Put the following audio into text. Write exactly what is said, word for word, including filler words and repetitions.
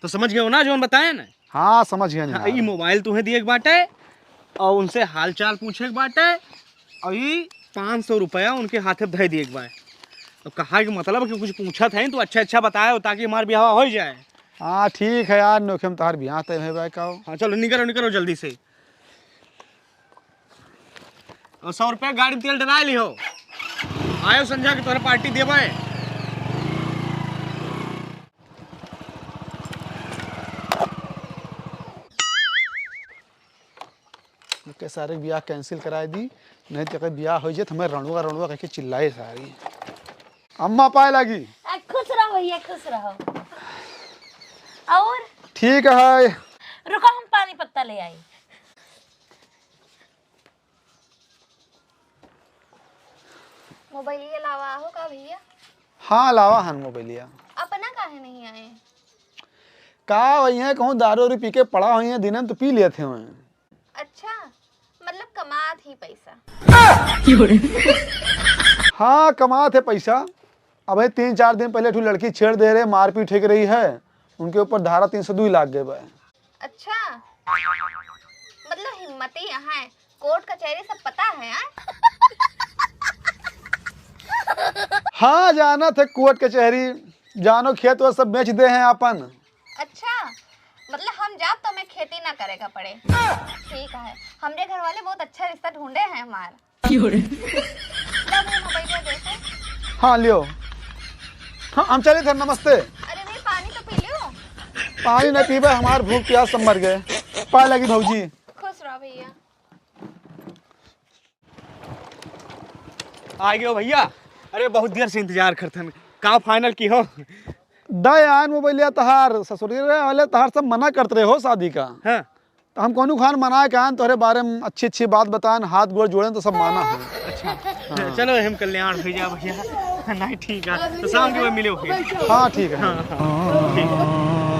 तो समझ गए हो ना जौन बताए ना? हाँ, समझ गए हाँ, यार। ई मोबाइल तुम्हें दिए के बाटे और उनसे हाल चाल पूछे के बाटे और ई पाँच सौ रुपया उनके हाथे धै दिए के बाटे। तो कहा कि मतलब कि कुछ पूछत है तो अच्छा अच्छा बताए हो ताकि हमार ब्याह हो जाए। हाँ, ठीक है यार, नोखे में तोहार ब्याह तय है भाई का हो। हाँ, चलो निकलो, निकलो जल्दी से। और सौ रुपया गाड़ी में तेल डला लिहो। आयो संझा के तोहरे पार्टी देबे। के सारे बियाह cancel कराए दी, नहीं तो अगर बियाह हो जाए तो हमें रणुआ रणुआ कह के चिल्लाए सारी। अम्मा पाए लागी। आ, खुश रहो भैया, खुश रहो। और? ठीक है। रुको, हम पानी पत्ता ले आई। मोबाइलिया लावा हो का भैया? हाँ, लावा हन मोबाइलिया। अपना काहे नहीं आए? का वही है, कहूँ दारू वारू पी के पड़ा हुई है, दिनन तो पी लेते हैं। अच्छा, मतलब कमात ही पैसा। हाँ, कमात है पैसा। अबे तीन चार दिन पहले एक ठो लड़की छेड़ दे रहे, मारपीट हो रही है, उनके ऊपर धारा तीन सौ दो लाग गए बा। अच्छा, मतलब हिम्मत ही यहाँ है, कोर्ट कचहरी सब पता है, हाँ? हाँ, जाना थे कोर्ट कचहरी, जानो खेत वो सब बेच दे हैं अपन। अच्छा, मतलब हम जाब तो हमें खेती ना करे का पड़े। ठीक है, हमरे घर वाले बहुत अच्छा रिश्ता ढूंढे हैं हमार। क्यों रे? ला भैया, मोबाइल दे दे। हाँ, लियो। हाँ, हम चले थे, नमस्ते। अरे भाई, पानी तो पी लियो। पानी नहीं पीबे, हमार भूख प्यास सब मर गए। पाए लगी भौजी। खुश रहो भैया। आ गयो भैया। अरे, बहुत देर से इंतजार करथन। का final की हो? दे आन मोबाइलिया तहार, ससुरी रे वाले तहार सब मना करत रहे हो शादी का। हाँ। तो हम कौनो खान मना के आन, तोहरे बारे में अच्छी अच्छी बात बतान, हाथ गोड़ जोड़े तो सब माना है। अच्छा। हाँ। चलो, हम कल्याण हो जा भैया। नहीं, ठीक है, तो शाम के बाद मिले फिर। हाँ, ठीक है। हाँ, हाँ, ठीक।